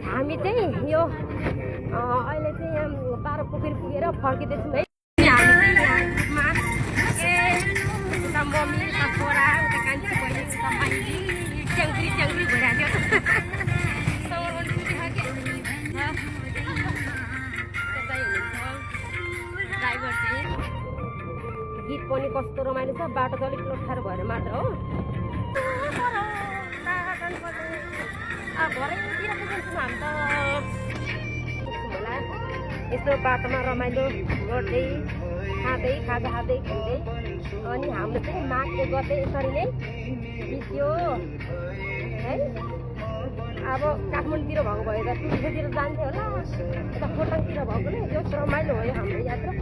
हामी चाहिँ यो अहिले चाहिँ यहाँ बाह्र पोखरी पुगेर फर्किँदैछौँ है। हामी चाहिँ यहाँ मम्मी उता छोरा उता कान्छी बहिनी उता माइली च्याङ्क्री च्याङ्क्री भइरहेको ड्राइभर चाहिँ गीत पनि कस्तो रमाइलो छ। बाटो चाहिँ अलिक अप्ठ्यारो भएर मात्र हो। घरैतिर पुग्छौँ हामी त होला। यस्तो बाटोमा रमाइलो गर्दै खाँदै खाजा खाँदै घुम्दै अनि हाम्रो चाहिँ माघे गर्दै यसरी नै बित्यो है। अब काठमाडौँतिर भएको भए त टुरिस्टतिर जान्थ्यो होला, यता खोटाङतिर भएको नै जो रमाइलो भयो हाम्रो यात्रा।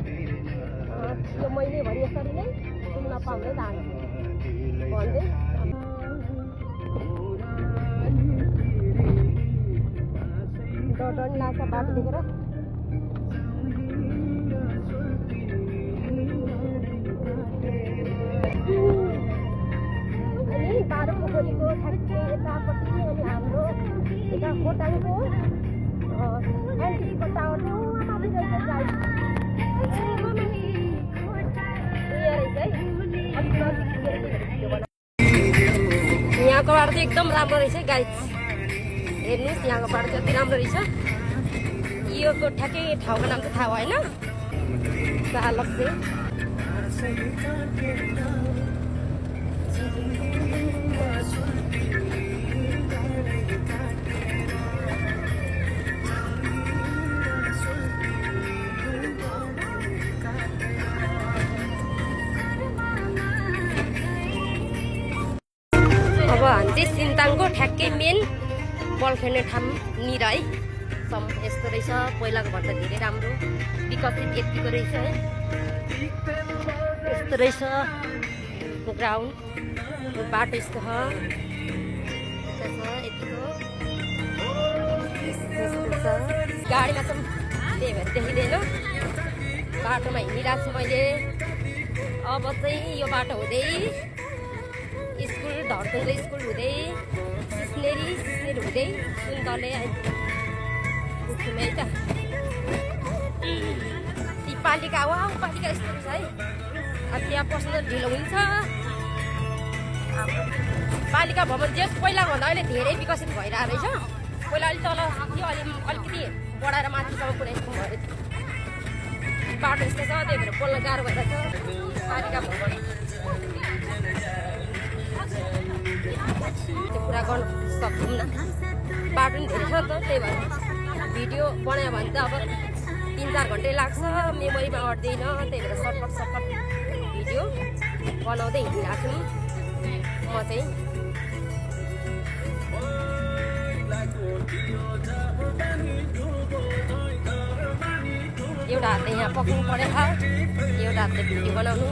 यो मैले भने यसरी नै घुम्न पाउँदै जानु भन्दै डर लाग्छ बाटो देखेर। अनि बाह्र पोखरीको ठ्याक्कै यतापट्टि अनि हाम्रो यता खोटाङको एनटिसीको टावर माथि रहेछ गाइड। यहाँको बाटो चाहिँ एकदम राम्रो रहेछ गाइड। हेर्नुहोस् यहाँको बाटो चाहिँ कति राम्रो रहेछ। योको ठ्याक्कै ठाउँको नाम चाहिँ थाहा भएन। चालक चाहिँ अब हामी चाहिँ सिन्ताङको ठ्याक्कै मेन बल खेल्ने ठाउँनिर है। यस्तो रहेछ, पहिलाको भन्दा धेरै राम्रो विकसित यतिको रहेछ है। यस्तो रहेछ ग्राउन्ड, बाटो यस्तो छ यतिको गाडीमा चाहिँ त्यही भएर देखिँदैन। बाटोमा हिँडिरहेको छु मैले। अब चाहिँ यो बाटो हुँदै स्कुल धर्तुङले स्कुल हुँदै सिस्नेरी हुँदै सुन्तले पुग्छौँ है त। ती पालिका वा पालिका यस्तो छ है। अब त्यहाँ पस्न ढिलो हुन्छ। पालिका भवन जे पहिलाभन्दा अहिले धेरै विकसित भइरहेको रहेछ। पहिला अलिक तल थियो, अलिकति बढाएर माथिसम्म पुऱ्याइसक्नु भयो। बाटो यस्तो छ, त्यही भएर बोल्न गाह्रो भइरहेछ। पालिका भवन त्यो कुरा गर्न सक्छौँ न, बाटो पनि धेरै छ नि त। त्यही भएर भिडियो बनायो भने त अब 3-4 घन्टै लाग्छ, मेमोरीमा अट्दैन। त्यही भएर सर्टकट भिडियो बनाउँदै हिँडिरहेको छु म चाहिँ। एउटा हातले यहाँ पक्नु परेछ, एउटा हातले भिडियो बनाउनु।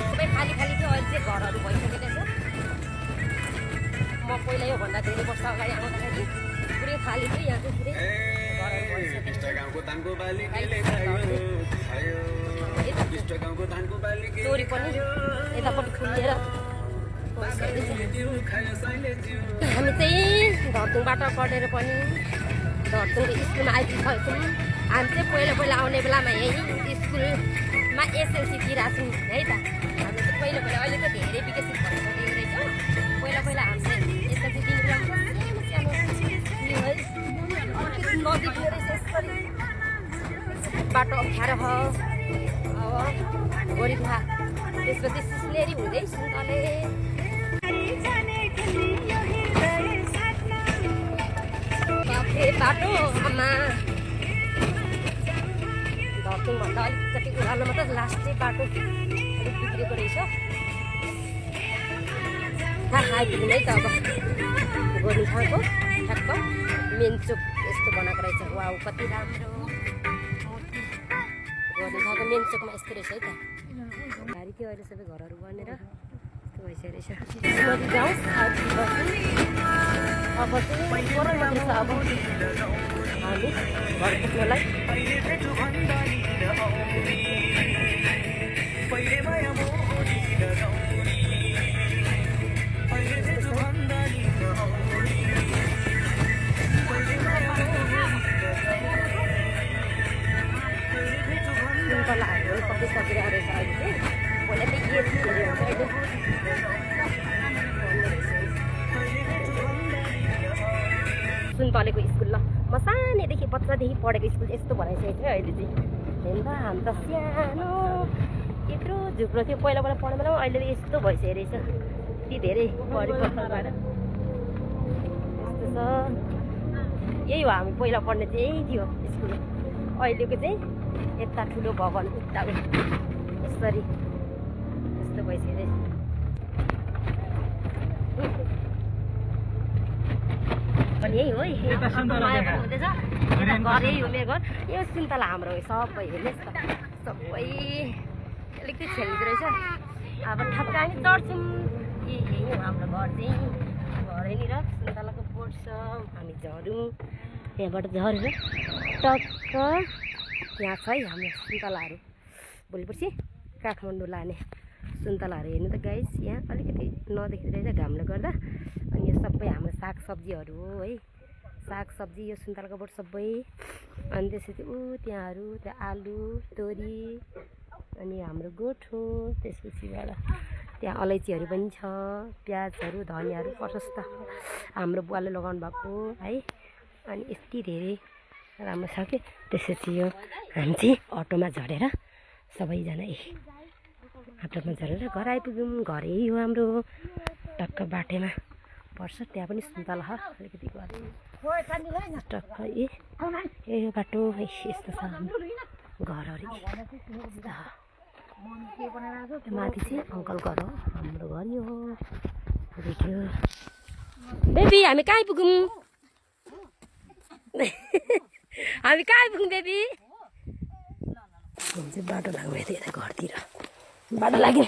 सबै खाली थियो, अहिले चाहिँ घरहरू भइसकेको छ। म पहिला योभन्दा धेरै वर्ष अगाडि आउँदाखेरि पुरै खाली थियो। यहाँ चाहिँ पुरै घरहरू भइसकेको चोरी पनि यतापट्टि खुलेर हामी चाहिँ धर्तुङबाट कटेर पनि धर्तुङको स्कुलमा आइपुगेको छौँ। हामी चाहिँ पहिला आउने बेलामा यही स्कुलमा एसएलसी दिइरहेको छौँ है त। हामी चाहिँ पहिला अहिले त धेरै विकसित भइसकेको रहेछ। पहिला हामीले एसएलसी दिनु बेलामा सानो है नजिक रहेछ। यसरी बाटो अप्ठ्यारो छ। अब गोरीखा त्यसपछि सिस्नेरी हुँदै सुन्तले बाटो आमा धर्तुङभन्दा अलिकति उकालो मात्र लास्ट चाहिँ बाटो अलिक बिग्रेको रहेछ। आइपुग्नु है त अब गोरुखाको ठ्याक्क मेन चोक यस्तो बनाएको रहेछ। वा कति राम्रो गोरुखाको मेन चोकमा यस्तो रहेछ है त। भारी थियो, अहिले सबै घरहरू बनेर यस्तो भइसकेको रहेछ। जाउँ अब चाहिँ पर मात्र छ। अब हामी घर पुग्नलाई चलेको स्कुल ल म सानैदेखि बच्चादेखि पढेको स्कुल यस्तो बनाइसकेको थियो अहिले चाहिँ हेर्नु त हामी त सानो यत्रो झुक्रो थियो पहिला पहिला पढ्ने बेलामा अहिले त यस्तो भइसकेको रहेछ यति धेरै परिवर्तन भएर यस्तो छ यही हो हामी पहिला पढ्ने चाहिँ यही थियो स्कुल अहिलेको चाहिँ यता ठुलो भवन उता यसरी यस्तो भइसक्यो रहेछ पनि यही हो माया पनि हुँदैछ यता घर यही हो मेरो घर यो सुन्तला हाम्रो हो सबै हेर्नुहोस् त सबै अलिकति खेल्दो रहेछ अब ठक्क हामी चढ्छौँ यही हो हाम्रो घर चाहिँ घरैनिर सुन्तलाको बोट छ हामी झरौँ त्यहाँबाट झरेर टक्क यहाँ छ है हाम्रो सुन्तलाहरू भोलि पर्सि काठमाडौँ लाने सुन्तलाहरू हेर्नु त गाइस यहाँ अलिकति नदेखिँदो रहेछ घामले गर्दा अनि यो सबै हाम्रो सागसब्जीहरू हो है सागसब्जी यो सुन्तलाको बोट सबै अनि त्यसपछि त्यहाँहरू त्यहाँ आलु तोरी अनि हाम्रो गोठो त्यसपछिबाट त्यहाँ अलैँचीहरू पनि छ प्याजहरू धनियाँहरू प्रशस्त हाम्रो बुवाले लगाउनु भएको है अनि यति धेरै राम्रो छ कि त्यसपछि यो हामी चाहिँ अटोमा झरेर सबैजना अटोमा झरेर घर आइपुग्यौँ घरै हो हाम्रो टक्क बाटोमा पर्छ त्यहाँ पनि सुन्तला छ अलिकति टक्क यो बाटो यस्तो छ हाम्रो घरहरू माथि चाहिँ अङ्कल घर हो हाम्रो घर यो हो देखियो बेबी हामी कहाँ आइपुग्यौँ हामी कहाँ आइपुग्यौँ बेबी चाहिँ बाटो लाग्यो यता घरतिर बाटो लाग्यो